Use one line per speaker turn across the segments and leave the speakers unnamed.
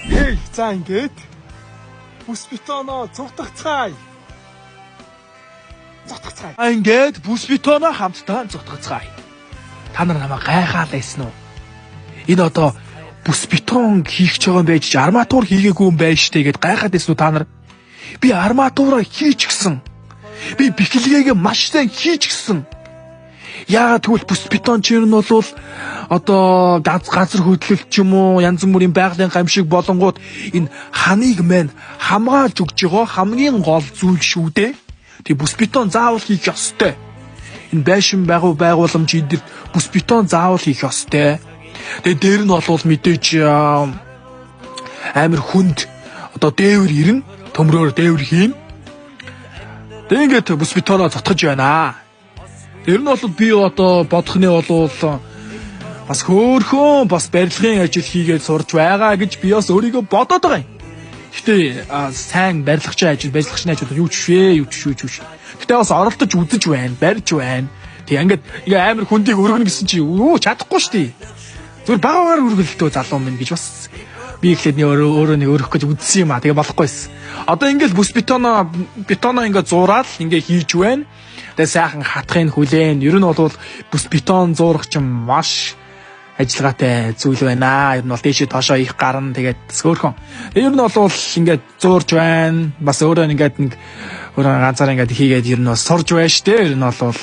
Хей, за ингээд бүс бетоноо зутгацгаая. Зутгацгаая. А ингээд бүс бетоноо хамтдаа зутгацгаая. Та нар намайг гайхаал байсан уу? Энэ одоо бүс бетон хийх ч байгаа юм байж арматур хийгээгүй юм байж штэ гэд гайхаад байсан уу та нар? Би арматураа хийчихсэн. Би бэхлэгээгээ маш сайн хийчихсэн. Яагаад тэгвэл бүс бетон чинь нь бол одоо газар хөдлөлт ч юм уу янз бүрийн байгалийн гамшиг болонгууд энэ ханыг мань хамгаалж өгч байгаа хамгийн гол зүйл шүү дээ. Тэг бүс бетон заавал хийх ёстой. Энэ байшин байгууламж эдгээр бүс бетон заавал хийх ёстой. Тэгээ дээр нь болвол мэдээж амар хүнд одоо дээвэр ирнэ. Төмрөөр дээвэр хийн. Тэг ингээд бүс бетоноо зотгож байна. Тэр нь бол би одоо бодохны бол бас хөөхөн бас барилгын ажил хийгээд сурч байгаа гэж би бас өөрийгөө бодоод байгаа юм. Гэтэ сайн барилгачийн ажил, барилгачны ажил юу ч вэ, юу ч юу ч. Гэтэ бас оролдож үзэж байна, барьж байна. Тэг ингээд ингээ амар хүндийг өргөнө гэсэн чи юу чадахгүй шүү дээ. Зүгээр багаагаар өргөлтөө залуу минь гэж бас би эхлээд нэг өөрөө нэг өргөх гэж үзсэн юм а. Тэгээ болохгүйсэн. Одоо ингээл бүс бетоноо ингээ зуураад ингээ хийж байна. Тэгээ сайхан хатахыг хүлээн. Ер нь бол бүс бетон зуурах чинь маш ажиллагаатай зүйл байна. Ер нь бол дээшээ доошоо их гарна. Тэгээд хөөхөн. Ер нь бол ингээд зуурж байна. Бас өөрөө ингээд нэг өөрөө ганцаараа ингээд хийгээд ер нь бас сурж байна штэ. Ер нь бол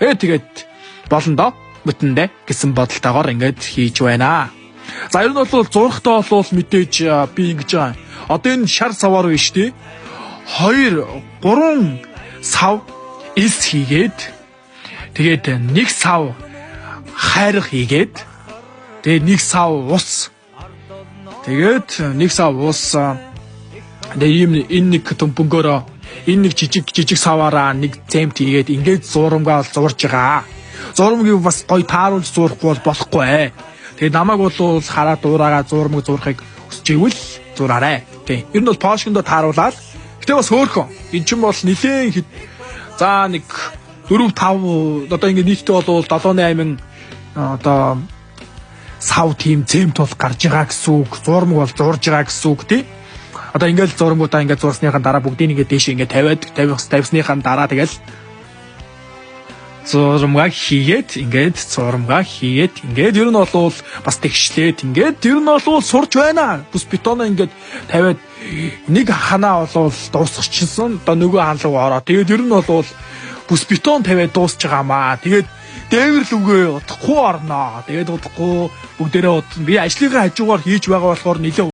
тэгээд болно доо бүтэндээ гэсэн бодолтойгоор ингээд хийж байна. За ер нь бол зурхтаа бол мэдээж би ингэж байгаа. Одоо энэ шар саваар байна штэ. 2 3 сав элс хийгээд тэгээд нэг сав хайрга хийгээд тэгээд нэг сав ус тэгээд нэг сав ус тэгээд ийм энэ нэг төмпөнгөөрөө энэ нэг жижиг жижиг саваараа нэг цемент хийгээд ингээд зурамгаа зурж байгаа. Зурмгийг бас гоё тааруулж зурхгүй бол болохгүй. Тэгээд намайг бол хараад дуурайгаа зурмаг зурхыг хүсэж ивэл зураарай. Тий. Ер нь бол поошиндоо тааруулаад гэтээ бас хөөхөн. Эн чинь бол нилээн хэд за нэг 4 5 одоо ингээд нийтдээ бол 7 8 одоо сав тийм цемент бол гарч байгаа гэсэн үг. Зурмаг бол зурж байгаа гэсэн үг тий. Одоо ингээд зурмагуудаа ингээд зурсныхаа дараа бүгдийг ингээд дээш ингээд тавиад тавьсныхаа дараа тэгэл зурмаг хийгээд ингээд зурмаг хийгээд ингээд ер нь бол бас тэгшлээд ингээд ер нь бол сурч байна. Бүс бетоноо ингээд тавиад нэг ханаа бол дуусчихсан. Одоо нөгөө хан руу ороо. Тэгээд ер нь бол бүс бетон тавиад дуусч байгаамаа. Тэгээд дээвэр лүгээ удахгүй орноо. Тэгээд удахгүй бүгдээрээ удна. Би ажлынхаа хажуугаар хийж байгаа болохоор нэлээд